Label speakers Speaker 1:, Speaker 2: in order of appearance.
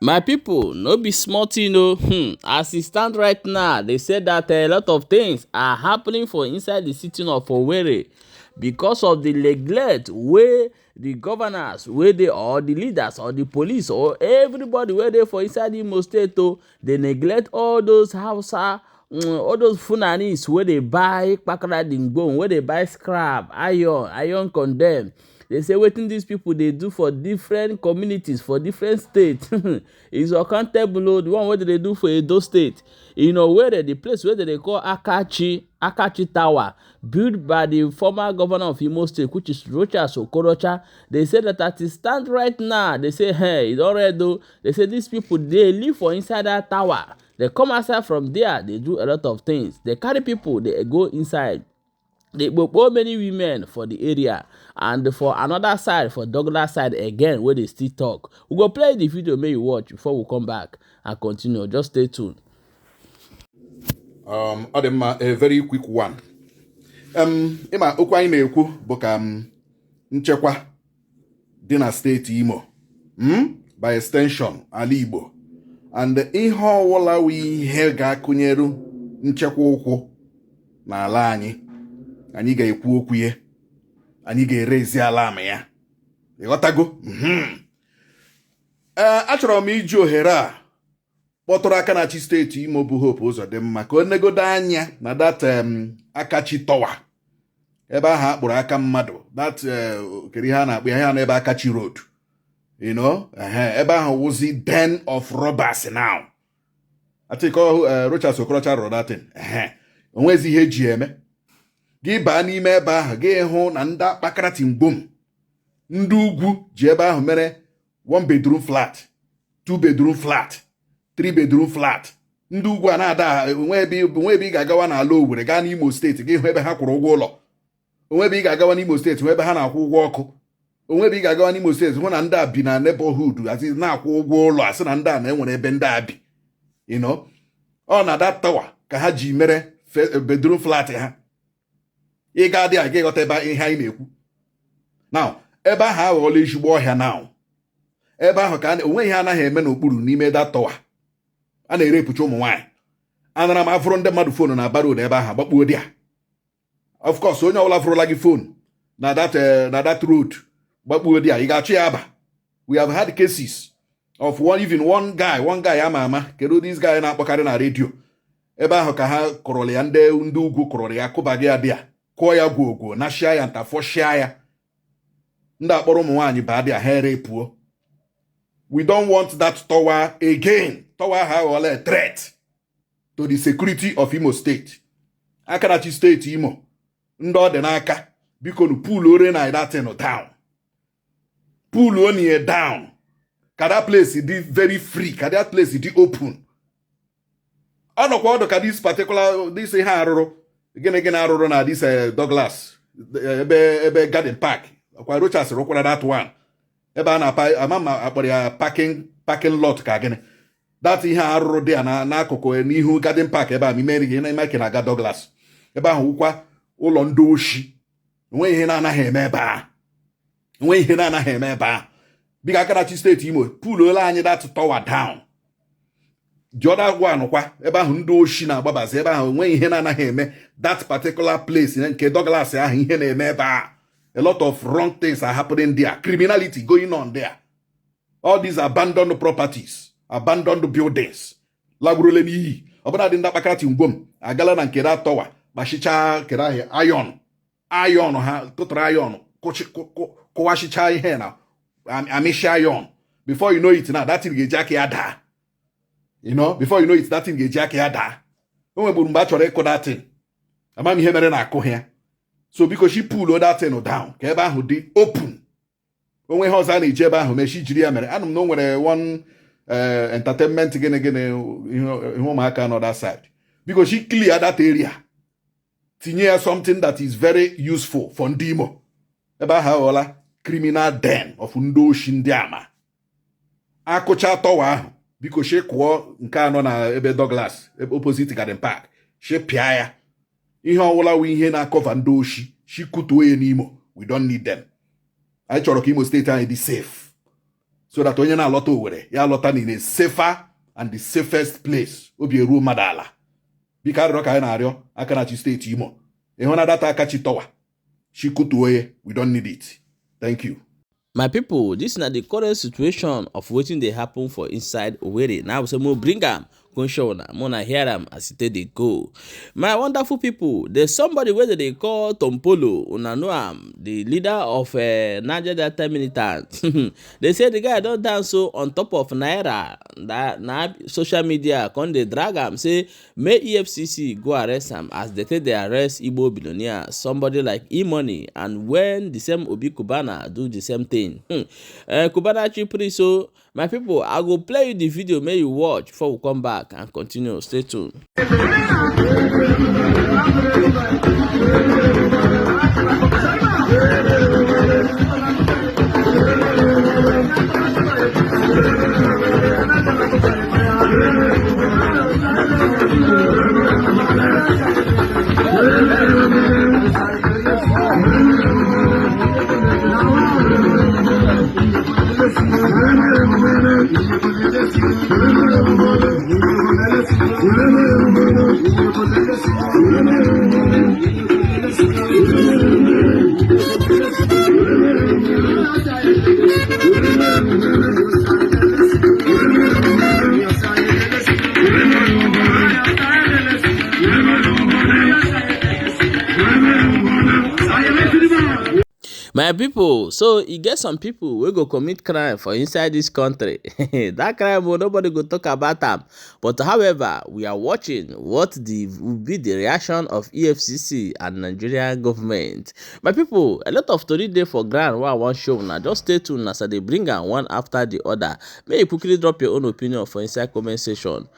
Speaker 1: My people, no be small thing o. As e stand right now, they say that a lot of things are happening for inside the city of Owerri because of the neglect wey the governors wey dey, or the leaders or the police or everybody wey dey for inside Imo State o. Dey neglect all those Hausa, all those Fulanis wey dey buy kpakara, wey dey buy scrap iron, iron condemn. They say wetin these people dey do for different communities, for different states, is uncountable o. The one wey dem dey do for Edo State, in Owerri, the place wey dem dey call Akachi, Akachi Tower, built by the former governor of Imo State, which is Rochas Okorocha. They say that as e stand right now, they say, hey, e don red o. They say these people dey live for inside that tower. They come outside from there, they do a lot of things. They carry people, they go inside. They kpokpo many women for the area. And for another side, for Douglas side again, wey they still talk. We go play the video make you watch before we come back and continue. Just stay tuned.
Speaker 2: Ọ dị mma, a very quick one. Ịma okwu anyị na-ekwu bụ ka nchekwa dị na steeti Imo, by extension ala Igbo, and ihe ọwụla wụ ihe ga-akụnyeru nchekwa ụkwụ n'ala anyị, anyị ga-ekwu okwu ya, anyị ga-erezi ala ama ya. Ịghọtago? Ee, achọrọ m iji ohere a kpọtụrụ aka na-achị steeti Imo bụ Hope Uzodimma ka o negodo anya na that Akachi Tower, ebe ahụ akpụrụ aka mmadụ, that kedu ihe a na-akpụ ya, ihe a na ebe Akachi Road, ebe ahụ wụzi den of robbers now. I think Rochas Okorocha rụrụ that thing. Onwezi ihe eji eme. Gị baa n'ime ebe ahụ, gị hụ na ndị akpakara tingwom ndị ugwu ji ebe ahụ mere one bedroom flat, two bedroom flat, three bedroom flat. Ndị ugwu a na-ada onwe ebe ị ga-agawa n'ala Owerri, gaa n'Imo Steeti, gị hụ ebe ha kwụrụ ụgwọ ụlọ. Onwe ebe ị ga-agawa n'Imo Steeti hụ ebe ha na-akwụ ụgwọ ọkụ. Onwe ebe ị ga-agawa n'Imo Steeti hụ na ndị a bi na neighborhood, asị na-akwụ ụgwọ ụlọ, asị na ndị a na-enwere ebe ndị a bi. Ọ na that tower ka ha ji mere bedroom flat ha. Ị ga-adị aga ịghọta ebe ihe anyị na-ekwu now. Ebe ahụ aghọọla ezigbo ọhịa now. Ebe ahụ ka onwe ihe anaghị eme n'okpuru n'ime that tower. A na-erepụcha ụmụ nwaanyị. Anara m afụrụ ndị mmadụ phone na Aba Road ebe ahụ, agbakpuo dị a. Of course, onye ọbụla fụrụla gị phone na that road, gbakpuo dị a, ị ga-achụ ya aba. We have had cases of one, even one guy ama ama. Kedu this guy na-akpọkarị na redio? Ebe ahụ ka ha kụrụrụ ya. Ndị ugwu kụrụrụ ya, kụbaghị ya dị a, kụọ ya gwogwo, nashia ya nta, fọshịa ya. Ndị akpọrọ ụmụ nwaanyị baa dị a, ha erepuo. We don't want that tower again. Tower ahụ aghọọla a threat to the security of Imo State. Akarachi steeti Imo, ndị ọ dị n'aka, biko nu, pull ore na that thing down, pull onye down, ka that place dị very free, ka that place dị open. Ọ nọkwa ọdụ ka this particular, this ihe arụrụ, gịnị gịnị arụrụ na this Douglas, ebe Garden Park kwa. Rochas rụkwara that one ebe a na-apa ama ma akpọrọ ya parking lot ka gịnị. That ihe arụrụ dị ya n'akụkụ n'ihu Garden Park ebe a, ma ime gị na ime na-aga Douglas, ebe ahụ wụkwa ụlọ ndị oshi. Onwe ihe na-anaghị eme ebe a, onwe ihe na-anaghị eme ebe a. Biko, akarachi steeti Imo, puluola anyị that tower down. The other one kwa, ebe ahụ ndị oshi na-agbabazi ebe ahụ, onwe ihe na-anaghị eme that particular place nke Douglas ahụ. Ihe na-eme ebe a, a lot of wrong things are happening there, criminality going on there. All these abandoned properties, abandoned buildings lagburole n'iyi. Ọbụla dị ndị akpakara ngwom agala na nke that tower, kpachichaa kere ahịa iron, iron ha tụtụrụ, iron kụwashicha ihe na amịsha iron. Before you know it na that thing ga-eji aka ya daa. Before you know it, that thing ga-eji aka ya daa. O nwegburu mgbe a chọrọ ịkụ that thing, ama m ihe mere na akụ ya. So biko, shi pull that thing down ka ebe ahụ dị open. Onwe ihe ọzọ a na-eji ebe ahụ mechi, jiri ya mere. Anụ m na o nwere one entertainment, gịnị gịnị, ihe ụmụaka nọ that side. Biko, shi clear that area, tinye ya something that is very useful for ndị Imo. Ebe ahụ aghọọla criminal den of ndị oshi, ndị ama akụcha tower ahụ. Biko, shi kụọ nke anọ na ebe Douglas, ebe opposite Garden Park, shi pịa ya. Ihe ọwụla wụ ihe na-acover ndị oshi, shi kutuo ya n'Imo. We don't need them. Anyị chọrọ ka Imo Steeti anyị dị safe. So that onye na-alọta Owerri ya alọta in a safer and the safest place, obi eruo mmadụ ala. Biko, arịrịọ ka anyị na-arịọ aka na-achị steeti Imo, ịhụ na that Akachi Tower shikutuo ya. We don't need it. Thank you.
Speaker 1: My pipo, dis na di current situation of wetin dey happen for inside Owerri. Now say mo bring am come show una, make una hear am as e take dey go. My wonderful pipo, there's somebody wey dem dey call Tompolo. Una know am, the leader of Niger Delta militant. They say the guy don dance so on top of naira na social media come dey drag am say make EFCC go arrest am as they take dey arrest Igbo billionaire, somebody like E-Money, and when the same Obi Cubana do the same thing. Cubana Chief Priest. So my people, I go play you the video make you watch before we come back and continue. Stay tuned. My people, so e get some people wey go commit crime for inside dis country. That crime o, nobody go talk about am. But however, we are watching what the will be the reaction of EFCC and Nigerian government. My people, a lot of tori dey for ground wey I wan show una. Just stay tuned as I dey bring am one after the other. Make you quickly drop your own opinion for inside comment section.